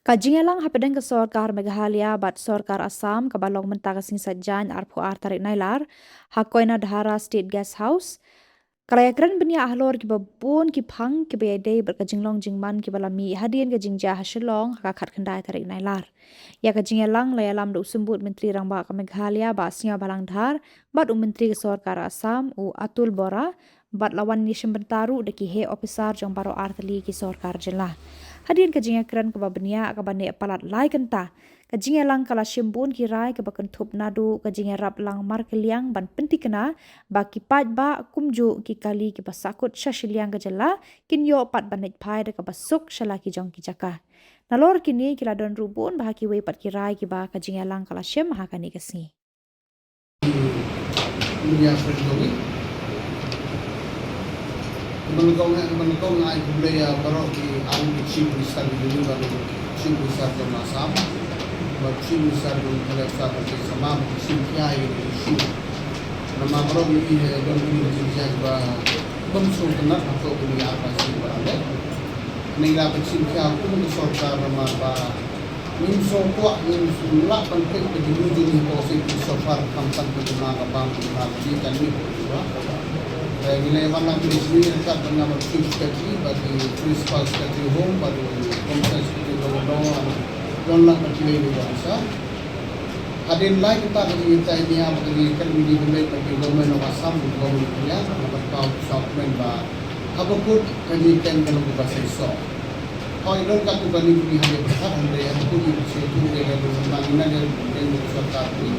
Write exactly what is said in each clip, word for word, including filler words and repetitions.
Ka jingïalang hapdeng ka sorkar Meghalaya bad sorkar Assam kaba long mynta ka sngi Saitjaiñ arphew ar tarik Nailar ha Koinadhara State Guest House, ka la ïakren bniah halor kiba bun ki phang kiba ïadei bad ka jinglong jingman kiba la mih hadien ka jingjia ha Shillong ha ka khatkhyndai tarik Nailar. Ïa ka jingïalang la ïalam da u Symbud Myntri Rangbah ka Meghalaya Bah Sniawbhalang Dhar bad u Myntri ka sorkar Assam u Atul Bora, bad la wan ïashim bynta ruh da ki heh ophisar jong baroh artylli ki sorkar jylla. Hadien ka jingïakren kaba bniah kaba neh palat lai kynta, ka jingïalang ka la shim bun ki rai kaba kynthup naduh ka jingïarap lang markylliang ban pynthikna ba ki paidbah kumjuh ki kali kiba sahkut sha shiliang ka jylla kin ïoh pat ban leit phai da kaba suk sha la ki jong ki jaka. Nalor kine ki la don ruh bun bha kiwei pat ki rai kiba ka jingïalang ka la shim ha kane ka sngi. Media friend jong ngi. Ban kong, ban kong ai khublei ïa baroh ki, ah, ki Chief Minister jong ngi, baroh Chief Minister jong Assam, bad Chief Minister jong Meghalaya, bad ki sama, bad ki Chin Khia ïa ki issue. Namar baroh ngi, eh, don ki jingkhia ba bym sngewtynnat hapoh ki ar bnai ba la leit. Ngi la pynshim khia kum ka sorkar namar ba ngim sngewkwah, ngim sngewlah ban peit ka jingmut jong ngi hapoh safety so far, khamtam ka jingma ka bam ka jingma ka dih kan mih ka jingma. Te ngi la wan lang kine ki sngi ryngkat bad nga bad Chief Secretary bad i Principal Secretary Home bad i Commissioner Secretary Governor, don lang bad kiwei kiwei ki officer. Hadien lai kynta ka jingïatai nia bad ka jingïakren nia bad ka Government of Assam, Government of India, nga pynpaw sha u kmen ba haba kut ka jingïakren ka long kaba seisoh. Hooid, don katto katne ki hadien pyrkhat hynrei ha kut ki seisoh ki dei ka dei ka dei ka sorkar ki.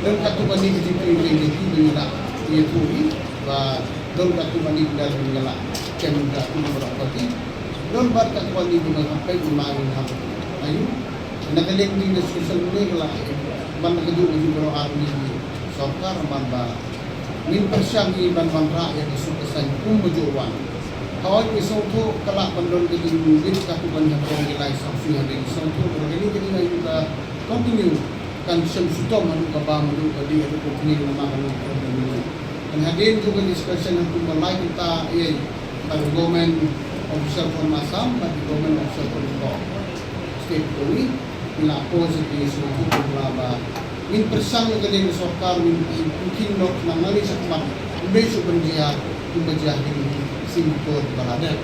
Don katto katne ki jingtei ki dei ki dei la ïathuh hi ba don katto katne ki dei la kem katto katne ki dei. Don bad katto katne ki dei ha peit ma ngi ha ayu. Na ka liang jong ka social media ka la ban ka juh ka juh baroh ar ngi sorkar man ba ngin pyrshang ngi ban wanrah ïa ka suk ka saiñ kumba juh wan. Hooid, ngi sngewthuh ka lah ban don ka jingbit katto katne ha kong ki lai saw sngi hadien, ngi sngewthuh ka dei ka dei ka continue kan shem shitom haduh ka bam haduh ka dih haduh ka kmie namar ka long problem ngi. Kan hadien jong ka discussion ha kumba lai kynta ïa bad government official from Assam bad government official from state jong ngi, ngi la poi sha ki sngewthuh kumba ba ngin pyrshang ïa ka liang ka sorkar, ngin pynkhih noh na ngi shakhmat, ym dei shuh ban jia kumba jia ha ki sngi ki por ba la dep.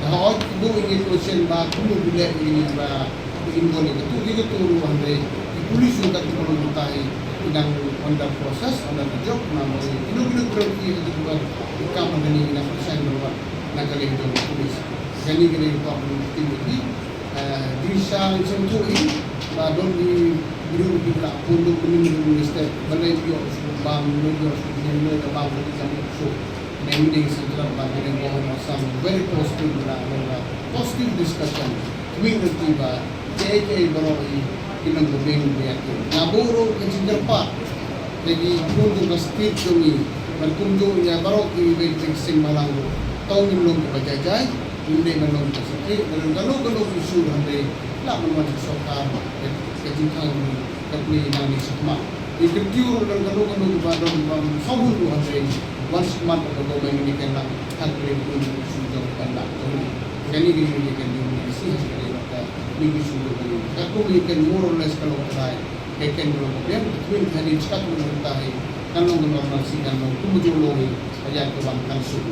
Te hooid, ki buh ïa ki question ba kumno ki leh ïa kine ba ki involve ïa katu ïa katu ruh hynrei ki police ruh kat ki ba long mynta hi ki dang under process, under the job, namar kino kino ki briew ki ïa katu ba ki kam ha kane ki dang pyrshang ban wad na ka liang jong ki police. Kane ka dei ka por ban ktien ïa ki, eh, dei sha sngewthuh hi ba don ki briew ki la pun duk mynnin mynnin step ba leit ïoh shuh bam, leit ïoh shuh mynnin leit bam ka dei ka ïoh shuh. Mynnin sngewthuh ba ka dei ka ong some very positive, na, na, na positive discussion. Kmie lynti ba kiei kiei baroh hi ki nang ba biang ba ïa ki. Nga buh ruh ka jingkyrpad ïa ki khun jong ka state jong ngi ban kumjuh ïa baroh kiwei kiwei ki seng bhalang ruh. To ngin long kiba jai jai, ngim dei ban long kiba sakhi. Ka don kano kano ka issue hynrei lah ban wan sha sorkar, ka, ka jingkhang jong ngi ka plie nangne shakhmat. Ngi kyntiew ruh don kano kano kiba don bym sngewhun ruh hynrei wan shakhmat ka government, ngin ïakynduh ha ka liang ka issue jong ka pynlah jong ngi. Kane ka dei ka issue jong ngi, ka dei ka issue jong ngi. Ka kum ïa ka more or less ka long ka dei ka ken ka long ka biang, ka tbyn ka hadien shkat ka long ka dei kan long ka normalcy, kan long kumba ju long hi, ka ïaid ka wan kan suk.